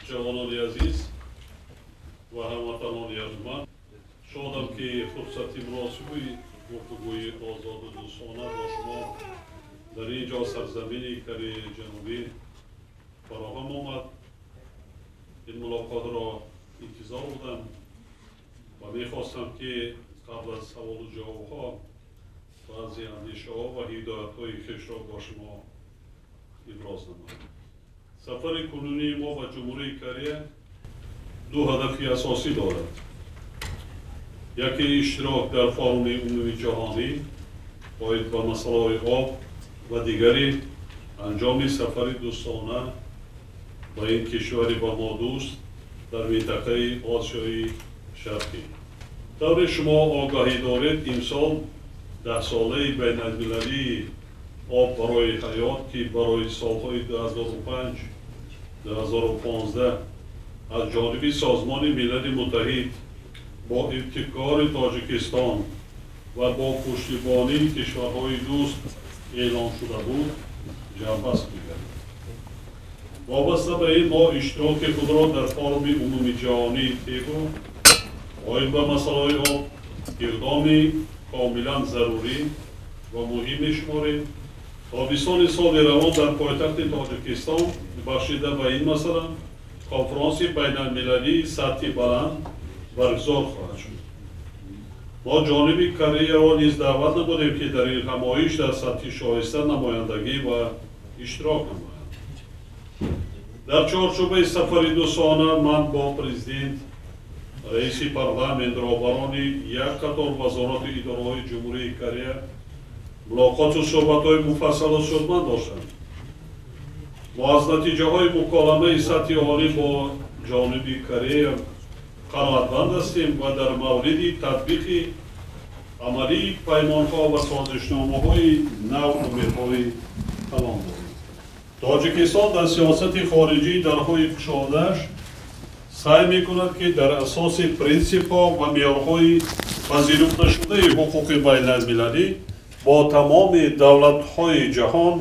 Ҷавонони азиз ва ҳамватанони арҷманд, шодам, ки фурсати муносиби гуфтугӯи озоду дӯстона бо шумо дар ин ҷо, сарзамини Кореяи Ҷанубӣ, фароҳам омад. Ин мулоқотро интизор будам ва мехостам, ки қабл аз саволу ҷавобҳо баъзе андешаҳо ва ҳидоятҳои хешро бо шумо иброз намоям. Сафари кунунии мо ба Ҷумҳурии Корея ду ҳадафи асосӣ дорад: яке иштирок дар форуми умумии ҷаҳонӣ оид ба масъалаҳои об ва дигаре анҷоми сафари дӯстона ба ин кишвари ба мо дӯст дар минтақаи Осиёи Шарқӣ. Тавре шумо огаҳӣ доред, имсол 10-солаи байналмилалии об барои ҳаёт, ки барои солҳои 2005 2015 аз ҷониби Созмони Милали Муттаҳид бо ибтикори Тоҷикистон ва бо пуштибонии кишварҳои дӯст эълон шуда буд, ҷамъбаст мегардад. Вобаста ба ин, мо иштироки худро дар форуми умумиҷаҳонии Тегу оид ба масъалаҳои об иқдоми комилан зарурӣ ва муҳим мешуморем. Тобистони соли равон дар пойтахти Тоҷикистон бахшида ба ин масъала конфронси байналмилалии сатҳи баланд баргузор хоҳад шуд. Мо ҷониби Кореяро низ даъват намудем, ки дар ин ҳамоиш дар сатҳи шоиста намояндагӣ ва иштирок намоянд. Дар чорчӯбаи сафари дӯстона ман бо президент, раиси парламент, роҳбарони як қатор вазорату идораҳои Ҷумҳурии Корея мулоқоту суҳбатҳои муфассалу судманд доштам. Мо аз натиҷаҳои муколамаи сатҳи олӣ бо ҷониби Корея қаноатманд ҳастем ва дар мавриди татбиқи амалии паймонҳо ва созишномаҳои нав умедҳои калон дорем. Тоҷикистон дар сиёсати хориҷии дарҳои кушодааш саъй мекунад, ки дар асоси принсипҳо ва меъёрҳои пазируфташудаи ҳуқуқи байналмилалӣ бо тамоми давлатҳои ҷаҳон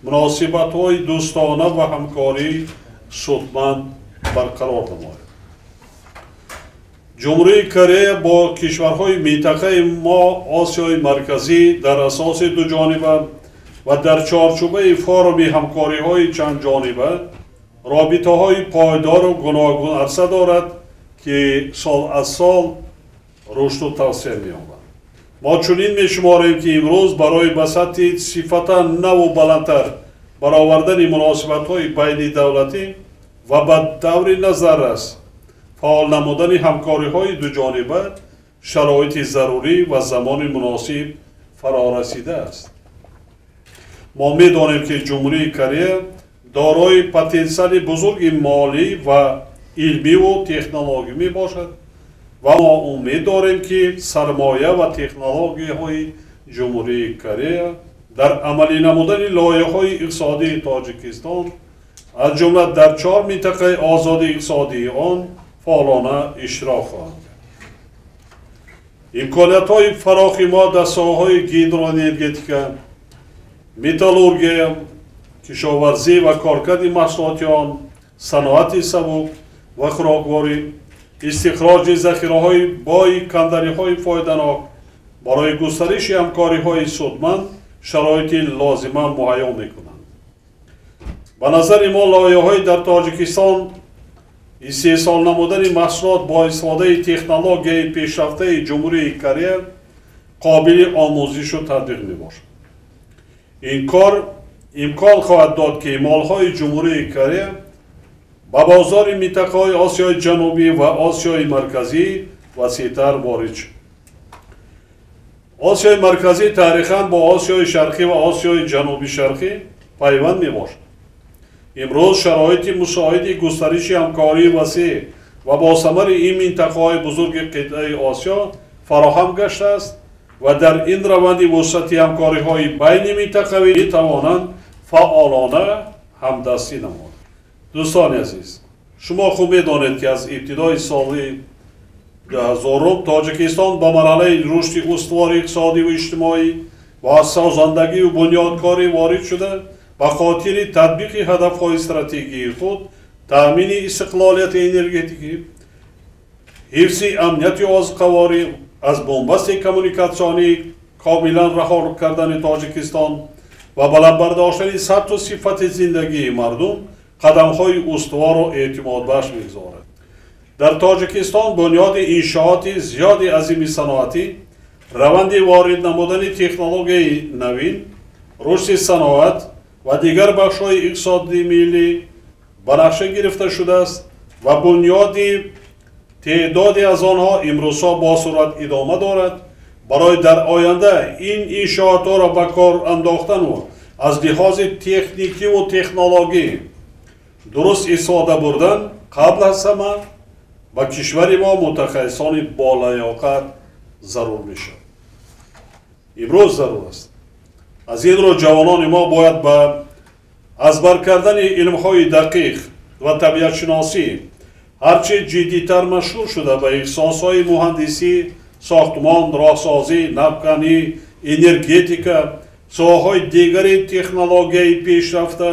муносибатҳои дӯстона ва ҳамкории судманд барқарор намояд. Ҷумҳурии Корея бо кишварҳои минтақаи мо, Осиёи Марказӣ, дар асоси дуҷониба ва дар чорчӯбаи форуми ҳамкориҳои чандҷониба робитаҳои пойдору гуногунарса дорад, ки сол аз сол рушду тавсеа меёбад. Мо чунин мешуморем, ки имрӯз барои ба сатҳи сифатан наву баландтар баровардани муносибатҳои байнидавлатӣ ва ба даври назаррас фаъол намудани ҳамкориҳои дуҷониба шароити зарурӣ ва замони муносиб фарорасидааст. Мо медонем, ки Ҷумҳурии Корея дорои потенсиали бузурги молӣ ва илмиву технологӣ мебошад ва мо умед дорем, ки сармоя ва технологияҳои Ҷумҳурии Корея дар амалӣ намудани лоиҳаҳои иқтисодии Тоҷикистон, аз ҷумла дар чор минтақаи озоди иқтисодии он, фаъолона иштирок хоҳанд кард. Имкониятҳои фарохи мо дар соҳаҳои гидроэнергетика, металлургия, кишоварзӣ ва коркарди маҳсулоти он, саноати сабук ва хӯрокворӣ, истихроҷи захираҳои бои канданиҳои фоиданок барои густариши ҳамкориҳои судманд шароити лозима муҳайё мекунанд. Ба назари мо, лоиҳаҳои дар Тоҷикистон истеҳсол намудани маҳсулот бо истифодаи технологияи пешрафтаи Ҷумҳурии Корея қобили омӯзишу татбиқ мебошад. Ин кор имкон хоҳад дод, ки молҳои Ҷумҳурии Корея ба бозори минтақаҳои Осиёи Ҷанубӣ ва Осиёи Марказӣ васеътар ворид шуд. Осиёи Марказӣ таърихан бо Осиёи Шарқӣ ва Осиёи Ҷануби Шарқӣ пайванд мебошад. Имрӯз шароити мусоиди густариши ҳамкории васеъ ва босамари ин минтақаҳои бузурги қитъаи Осиё фароҳам гаштааст ва дар ин раванди вусъати ҳамкориҳои байни минтақавӣ метавонанд фаъолона ҳамдастӣ намоянд. Дӯстони азиз, шумо хуб медонед, ки аз ибтидои соли 2000 Тоҷикистон ба марҳалаи рушди устувори иқтисодиву иҷтимоӣ ва созандагию бунёдкорӣ ворид шуда, ба хотири татбиқи ҳадафҳои стратегии худ таъмини истиқлолияти энергетикӣ, ҳифзи амнияти озуқаворӣ, аз бунбасти коммуникатсионӣ комилан раҳо кардани Тоҷикистон ва баланд бардоштани сатҳу сифати зиндагии мардум қадамҳои устувору эътимодбахш мегузорад. Дар Тоҷикистон бунёди иншооти зиёди азими саноатӣ, раванди ворид намудани технологияи навин, рушди саноат ва дигар бахшҳои иқтисоди миллӣ ба нақша гирифта шудааст ва бунёди теъдоде аз онҳо имрӯзҳо бо суръат идома дорад. Барои дар оянда ин иншоотҳоро ба кор андохтану аз лиҳози техникиву технологӣ дуруст истифода бурдан қабл аз ҳама ба кишвари мо мутахассисони болаёқат зарур мешавад. Имрӯз зарур аст. Аз ин рӯ ҷавонони мо бояд ба аз бар кардани илмҳои дақиқ ва табиатшиносӣ ҳарчи ҷиддитар машғул шуда ба ихтисосҳои муҳандисӣ, сохтмон, роҳсозӣ, навканӣ, энергетика, соҳаҳои дигари технологияи пешрафта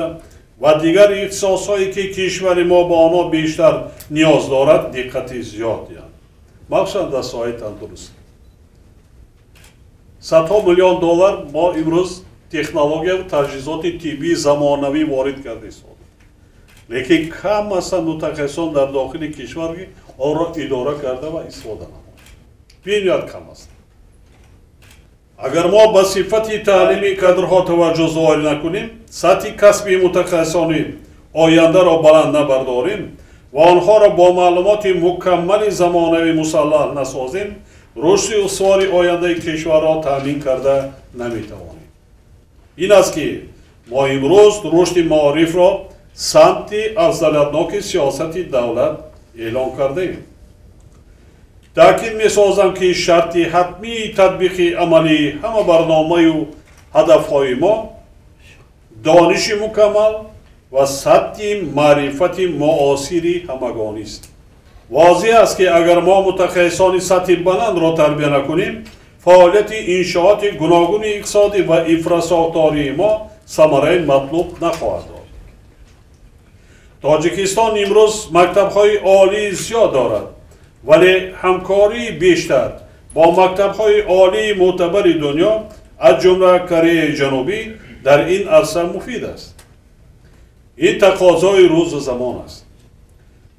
ва дигар ихтисосҳое ки кишвари мо ба онҳо бештар ниёз дорад диққати зиёд диҳанд, махсусан дар соҳаи тандурустӣ. Садҳо миллион доллар мо имрӯз технология ва таҷҳизоти тиббии замонавӣ ворид карда истодем, лекин кам ҳастанд мутахассисон дар дохили кишвар ки онро идора карда ва истифода намоянд. Бениҳоят кам аст. Агар мо ба сифати таълими кадрҳо таваҷҷӯҳ зоҳир накунем, сатҳи касби мутахассисони ояндаро баланд набардорем ва онҳоро бо маълумоти мукаммали замонавӣ мусаллаҳ насозем, рушди устувори ояндаи кишварро таъмин карда наметавонем. Ин аст ки мо имрӯз рушди маорифро самти афзалиятноки сиёсати давлат эълон кардаем. Таъкид месозам ки шарти ҳатмии татбиқи амалии ҳама барномаю ҳадафҳои мо дониши мукаммал ва сатҳи маърифати муосири ҳамагонист. Возеҳ аст ки агар мо мутахассисони сатҳи баландро тарбия накунем, фаъолияти иншооти гуногуни иқтисодӣ ва инфрасохтории мо самараи матлуб нахоҳад дод. Тоҷикистон имрӯз мактабҳои олии зиёд дорад, вале ҳамкории бештар бо мактабҳои олии мӯътабари дунё, аз ҷумла Кореяи Ҷанубӣ, дар ин арса муфид аст. Ин тақозои рӯзу замон аст.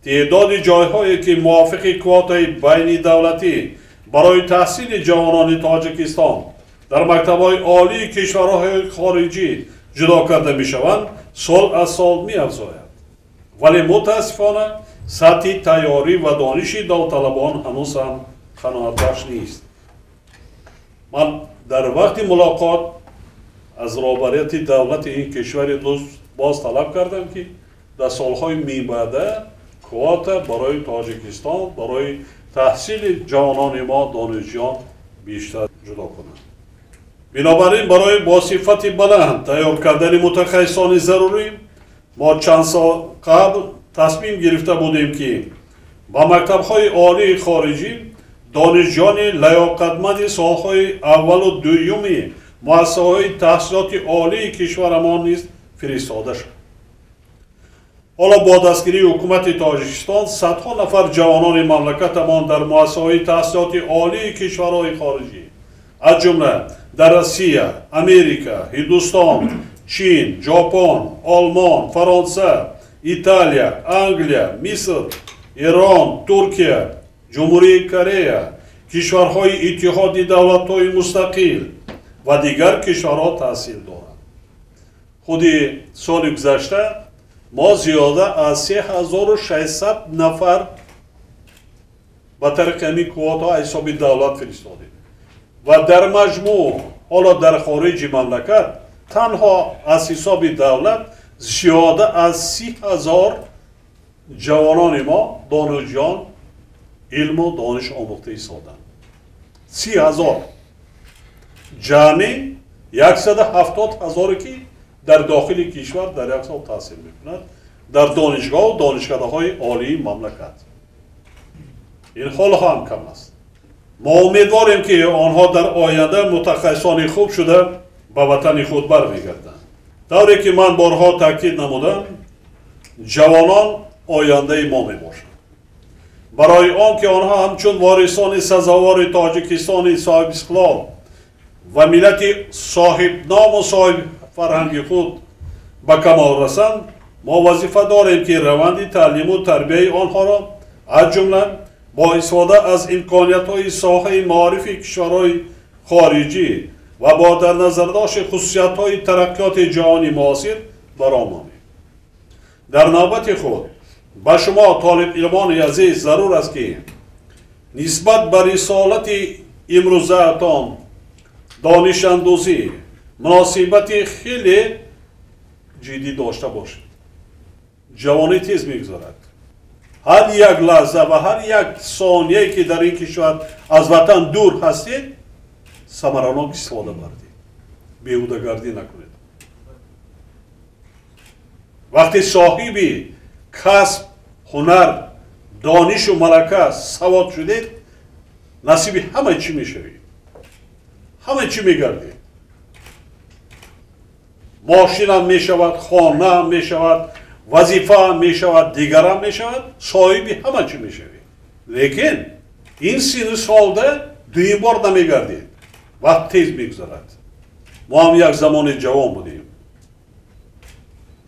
Теъдоди ҷойҳое ки мувофиқи квотаи байнидавлатӣ барои таҳсили ҷавонони Тоҷикистон дар мактабҳои олии кишварҳои хориҷӣ ҷудо карда мешаванд, сол аз сол меафзояд. Вале мутаассифона сатҳи тайёрӣ ва дониши довталабон ҳанӯз ҳам қаноатбахш нест. Ман дар вақти мулоқот аз роҳбарияти давлати ин кишвари дӯст боз талаб кардам ки дар солҳои минбаъда квота барои Тоҷикистон барои таҳсили ҷавонони мо донишҷӯён бештар ҷудо кунанд. Бинобар ин барои бо сифати баланд тайёр кардани мутахассисони зарурӣ мо чанд сол қабл тасмим гирифта будем ки ба мактабҳои олии хориҷӣ донишҷӯёни лаёқатманди солҳои аввалу дуюми муассисаҳои таҳсилоти олии кишварамон низ фиристода шуд. Ҳоло бо дастгирии ҳукумати Тоҷикистон садҳо нафар ҷавонони мамлакатамон дар муассисаҳои таҳсилоти олии кишварҳои хориҷӣ, аз ҷумла дар Россия, Америка, Ҳиндустон, Чин, Ҷопон, Олмон, Фаронса, Италия, Англия, Миср, Эрон, Туркия, Ҷумҳурии Корея, кишварҳои Иттиҳоди давлатҳои мустақил ва дигар кишварҳо таҳсил доранд. Худи соли гузашта мо зиёда аз 3600 нафар ба тариқи ҳамин квотаҳо аз ҳисоби давлат фиристодем ва дар маҷмӯъ ҳоло дар хориҷи мамлакат танҳо аз ҳисоби давлат зиёда аз 30 000 ҷавонони мо донишҷӯён илму дониш омӯхта истоданд. 30 000 ҷамъи 170 000 ки дар дохили кишвар дар як сол таҳсил мекунад дар донишгоҳу донишкадаҳои олии мамлакат. Ин ҳоло ҳам кам аст. Мо умедворем ки онҳо дар оянда мутахассисони хуб шуда ба ватани худ бармегарданд. Тавре ки ман борҳо таъкид намудам, ҷавонон ояндаи мо мебошанд. Барои он ки онҳо ҳамчун ворисони сазовори Тоҷикистони соҳибистиқлол ва миллати соҳибному соҳибфарҳанги худ ба камол расанд, мо вазифа дорем ки раванди таълиму тарбияи онҳоро аз ҷумла бо истифода аз имкониятҳои соҳаи маорифи кишварҳои хориҷӣ ва бо дар назардошти хусусиятҳои тараққиёти ҷаҳони муосир баромонем. Дар навбати худ ба шумо толибилмони азиз зарур аст ки нисбат ба рисолати имрӯзаатон донишандӯзӣ муносибати хеле ҷиддӣ дошта бошед. Ҷавонӣ тез мегузарад. Ҳар як лаҳза ва ҳар як сонияе ки дар ин кишвар аз ватан дур ҳастед, самаранок истифода бардед, беҳудагардӣ накунед. Вақте соҳиби касб, ҳунар, донишу малака, савод шудед, насиби ҳама чӣ мешавед, ҳама чӣ мегардед. Мошинам мешавад, хонаам мешавад, вазифаам мешавад, дигарам мешавад, соҳиби ҳама чӣ мешавед. Лекин ин сину солда дуюм бор намегардед, вақт тез мегузарад. Мо ҳам як замони ҷавон будем,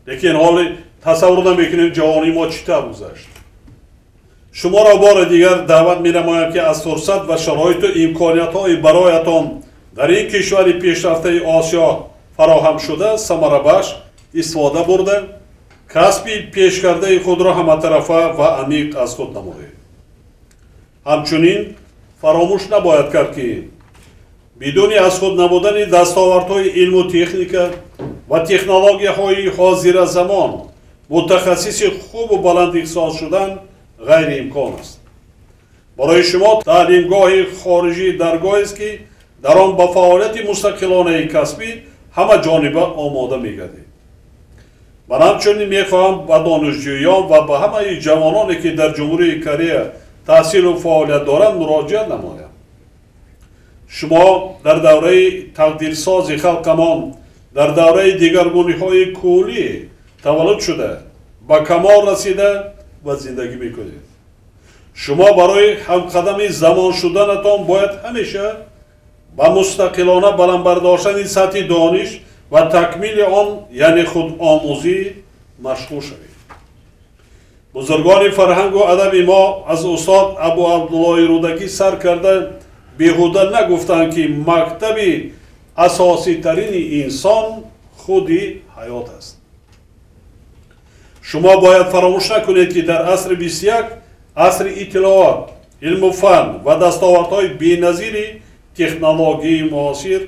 лекин ҳоли тасаввур намекунем ҷавонии мо чӣ тавр гузашт. Шуморо бори дигар даъват менамоям ки аз фурсат ва шароиту имкониятҳои бароятон дар ин кишвари пешрафтаи Осиё фароҳам шуда самарабахш истифода бурда, касби пешкардаи худро ҳаматарафа ва амиқ аз худ намоед. Ҳамчунин фаромӯш набояд кард ки бидуни аз худ намудани дастовардҳои илму техника ва технологияҳои ҳозиразамон мутахассиси хубу баландихтисос шудан ғайриимкон аст. Барои шумо таълимгоҳи хориҷӣ даргоҳест ки дар он ба фаъолияти мустақилонаи касбӣ ҳама ҷониба омода мегардед. Ман ҳамчунин мехоҳам ба донишҷӯён ва ба ҳамаи ҷавононе ки дар Ҷумҳурии Корея таҳсилу фаъолият доранд муроҷиат намоям. Шумо дар давраи тақдирсози халқамон, дар давраи дигаргуниҳои куллӣ таваллуд шуда, ба камол расида ва зиндагӣ мекунед. Шумо барои ҳамқадами замон шуданатон бояд ҳамеша ба мустақилона баланд бардоштани сатҳи дониш ва такмили он, яъне худомӯзӣ, машғул шавед. Бузургони фарҳангу адаби мо аз устод Абу Абдуллоҳи Рӯдакӣ сар карда беҳуда нагуфтанд ки мактаби асоситарини инсон худи ҳаёт аст. Шумо бояд фаромӯш накунед ки дар асри 21, асри иттилоот, илму фан ва дастовардҳои беназири технологияи муосир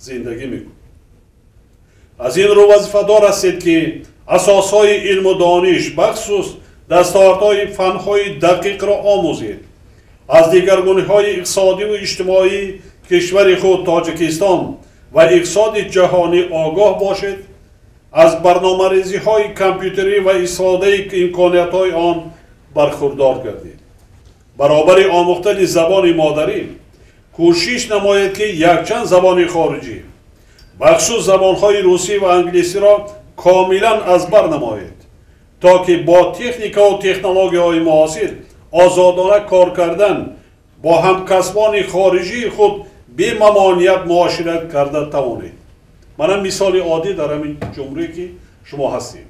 зиндагӣ мекунед. Аз ин рӯ вазифадор ҳастед ки асосҳои илму дониш, бахусус дастовардҳои фанҳои дақиқро омӯзед, аз дигаргуниҳои иқтисодиву иҷтимоии кишвари худ Тоҷикистон ва иқтисоди ҷаҳонӣ огоҳ бошед, аз барномарезиҳои компютерӣ ва истифодаи имкониятҳои он бархурдор гардед. Баробари омӯхтани забони модарӣ кӯшиш намоед ки якчанд забони хориҷӣ, бахусус забонҳои русӣ ва англисиро комилан аз бар намоед, то ки бо техникаву технологияҳои муосир озодона кор кардан бо ҳамкасбони хориҷии худ бемамоният муошират карда тавонед. Манам мисоли оддӣ дар ҳамин ҷумҳурие ки шумо ҳастед.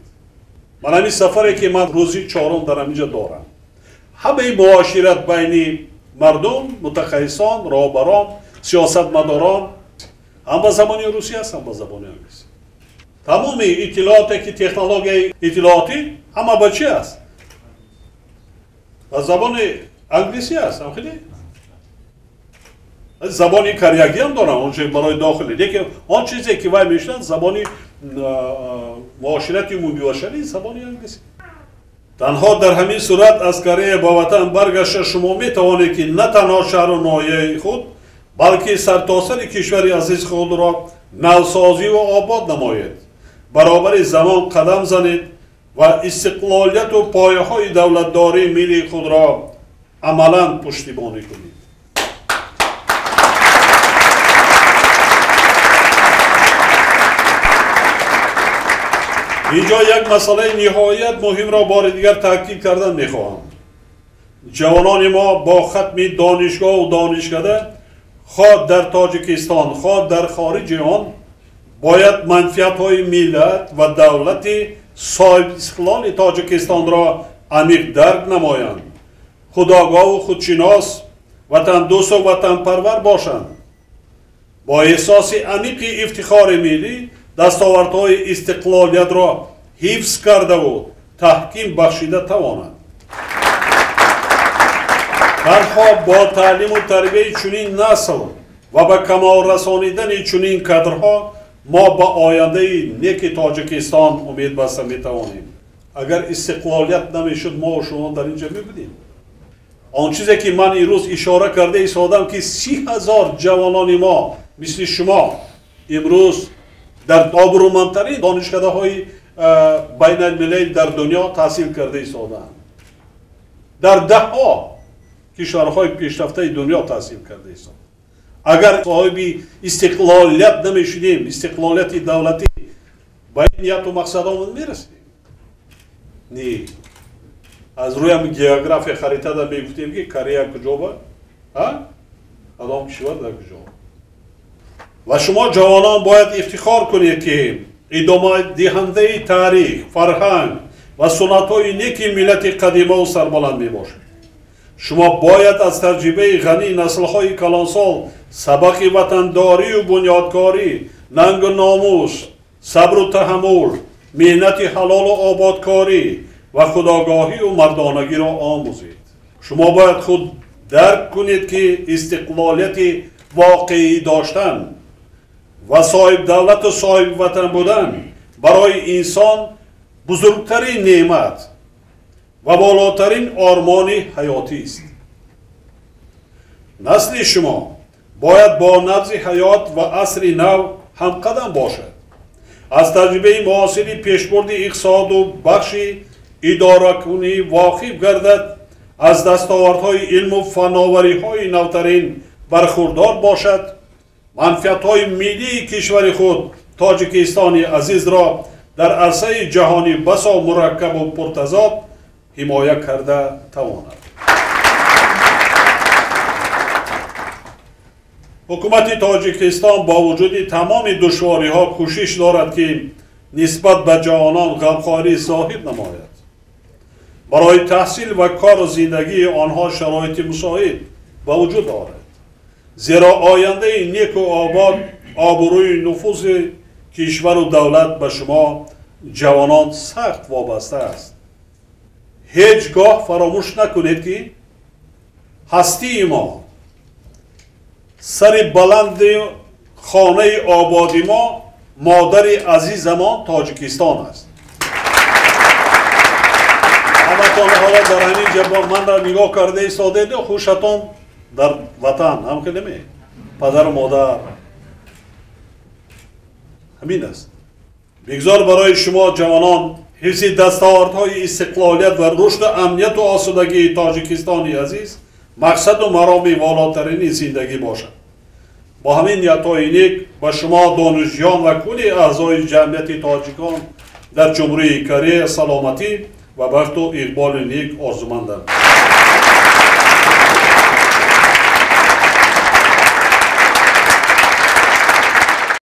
Ман ҳамин сафаре ки ман рӯзи чорум дар ҳаминҷа дорам, ҳамаи муошират байни мардум, мутахассисон, роҳбарон, сиёсатмадорон ҳам ба забони русӣ аст, ҳам ба забони англисӣ. Тамоми иттилооте ки технологияи иттилоотӣ ҳама ба чӣ аст? Ба забони англисӣ аст. Ҳам забони кореягӣ ҳам дорам, он чиз барои дохилӣ, лекин он чизе ки вай мешунад забони муоширати умумибашарӣ забони англисӣ. Танҳо дар ҳамин сурат аз Корея ба ватан баргашта шумо метавонед ки на танҳо шаҳру ноҳияи худ, балки сартосари кишвари азиз худро навсозиву обод намоед, баробари замон қадам занед ва истиқлолияту пояҳои давлатдории миллии худро амалан пуштибонӣ кунед. Инҷо як масъалаи ниҳоят муҳимро бори дигар таъкид кардан мехоҳам. Ҷавонони мо бо хатми донишгоҳу донишкада хоҳ дар Тоҷикистон, хоҳ дар хориҷи он бояд манфиатҳои миллат ва давлати соҳибистиқлоли Тоҷикистонро амиқ дарк намоянд, худогоҳу худшинос, ватандӯсту ватанпарвар бошанд. Бо эҳсоси амиқи ифтихори миллӣ дастовардҳои истиқлолиятро ҳифз кардаву таҳким бахшида тавонанд. Танҳо бо таълиму тарбияи чунин насл ва ба камол расонидани чунин кадрҳо мо ба ояндаи неки Тоҷикистон умед баста метавонем. Агар истиқлолият намешуд, мо шумо дар инҷа мебудем. Он чизе ки ман имрӯз ишора карда истодам, ки 30 000 ҷавонони мо мисли шумо имрӯз дар обрӯмандтарин донишкадаҳои байналмилалӣ дар дунё таҳсил карда истодаанд, дар даҳҳо кишварҳои пешрафтаи дунё таҳсил карда истодаанд. Агар соҳиби истиқлолият намешудем, истиқлолияти давлатӣ, ба ин нияту мақсадомон мерасидем? Не. Аз рӯи география харитада мегуфтем, ки Корея куҷо ба, кадом кишвар дар куҷо. Ва шумо ҷавонон бояд ифтихор кунед, ки идомадиҳандаи таърих, фарҳанг ва суннатҳои неки миллати қадимаву сарбаланд мебошед. Шумо бояд аз таҷрибаи ғании наслҳои калонсол сабақи ватандорию бунёдкорӣ, нангу номус, сабру таҳаммул, меҳнати ҳалолу ободкорӣ ва худогоҳию мардонагиро омӯзед. Шумо бояд худ дарк кунед, ки истиқлолияти воқеӣ доштан ва соҳибдавлату соҳибватан будан барои инсон бузургтарин неъмат ва болотарин ормони ҳаётист. Насли шумо бояд бо набзи ҳаёт ва асри нав ҳамқадам бошад. Аз таҷрибаи муосири пешбурди иқтисоду бахши идоракунӣ воқиф гардад, аз дастовардҳои илму фановариҳои навтарин бархурдор бошад, манфиатҳои миллии кишвари худ Тоҷикистони азизро дар арсаи ҷаҳонӣ басо мураккабу пуртазод ҳимоя карда тавонад. Ҳукумати Тоҷикистон бо вуҷуди тамоми душвориҳо кӯшиш дорад, ки нисбат ба ҷавонон ғамхорӣ зоҳир намояд. Барои таҳсил ва кору зиндагии онҳо шароити мусоид ба вуҷуд орад, зеро ояндаи неку обод, обрӯи нуфузи кишвару давлат ба шумо ҷавонон сахт вобаста аст. Ҳеҷ гоҳ фаромӯш накунед, ки ҳастии мо, сари баланди хонаи ободи мо, модари азизамон Тоҷикистон аст. Ҳаматон ҳоло дар ҳамин ҷо манро нигоҳ карда истодед, хушатон дар ватан ҳам хеле ме, падару модар ҳамин аст. Бигзор барои шумо ҷавонон ҳифзи дастовардҳои истиқлолият ва рушду амнияту осудагии Тоҷикистони азиз мақсаду мароми волотарини зиндагӣ бошад. Бо ҳамин ниятҳои нек ба шумо донишҷӯён ва кулли аъзои ҷамъияти тоҷикон дар Ҷумҳурии Корея саломатӣ ва бахту иқболи нек орзумандам.